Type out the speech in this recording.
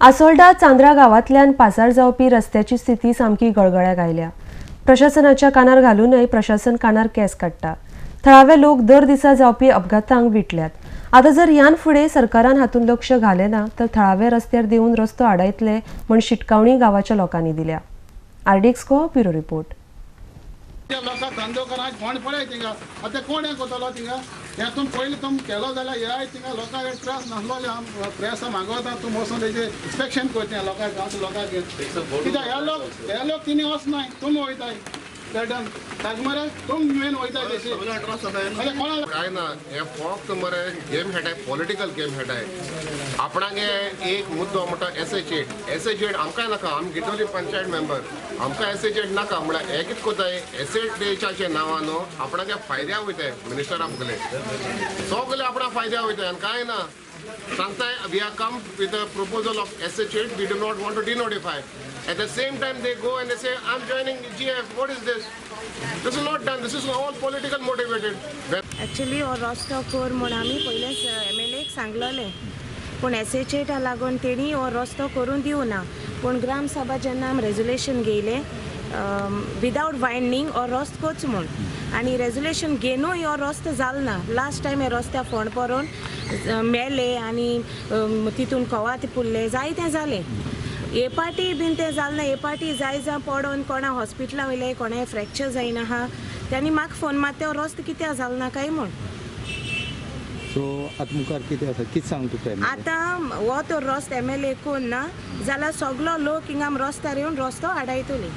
आसोल्डा चांद्रा गांवांतल्यान पासार जावपी रस्त्याची स्थिती सामकी गळगळ्याक आयल्या. प्रशासनाच्या कानार घालूनय प्रशासन कानार केस काडटा. थळावे लोक दर दिसा जावपी अपघातांक विटल्यात. आतां जर ह्यान फुडें सरकारान हातूंत लक्ष घालें ना तर थळावे रस्त्यार देंवून रस्तो आडायतले म्हूण शिटकावणी गांवाच्या लोकांनी दिल्या. RDX Goa bureau report. लोकांक धंदो करा कोण पळय थिंगा आतां कोण हें करतलो थिंगा हें तुमी पयलीं तुमी केलो जाल्यार हे थिंगा लोकांक त्रास नासलो. आम प्रेस मागवता तुमी वचून तेजें इन्स्पेक्शन करचें लोकांक गांवच्या लोकांक कित्याक हे लोक तिनी वचनाय तुमी वयताय रिटर्न ताका मरे तुमी मेन वयताय तशी कोणा काय ना. हे फक्त मरे गेम खेळटाय, पॉलिटिकल गेम खेळटाय. आपणागे एक मुद्दो म्हणटा एसएच8. एसएच8 आमकांय नाका. आमी गिटोली पंचायत मेंबर, आमकां एसएच8 नाका. म्हळ्यार हे कितें कोताय एसएच एटाच्या नांवान न्हू आपणागे फायद्या वयताय. मिनिस्टरा मुगले सगळे आपणा फायद्या वयताय आनी कांय ना. सांगताय we are come with a proposal of SH 8, we do not want to denotify. At the same time they go and they say I am joining GF. What is this? This is not done. This is all political motivated. Actually हो रस्तो कर म्हूण आमी पयलेच एमएलएक सांगलेलें, पूण SH एटा लागून तेणी हो रस्तो करून दिवना. पूण ग्रामसभा जेन्ना आमी रेजोल्युशन घेयलें विदावट वायंडींग हो रस्तो करचो म्हूण, आनी रेजोल्युशन घेवनूय हो रस्तो जालो ना. लास्ट टायम हे रस्त्यार फोंड पडून मेले आनी तितून कवात पुरले, जायतें जालें. हे पार्टी बीन तें जालें ना. हे पार्टी जाय जावं पडोन कोणा हॉस्पिटलां वयले, कोणा फ्रॅक्चर जायना आहा, तेणी म्हाका फोन मारता हो रस्तो कित्याक जालो ना काय म्हूण. सो आतां मुखार कितें आसा, कितें सांग तुका? आतां हो तर रस्तो एमएलए कोण ना जाल्यार सगलो लोक हिंगा रस्त्यार येवन रस्तो आडायतली.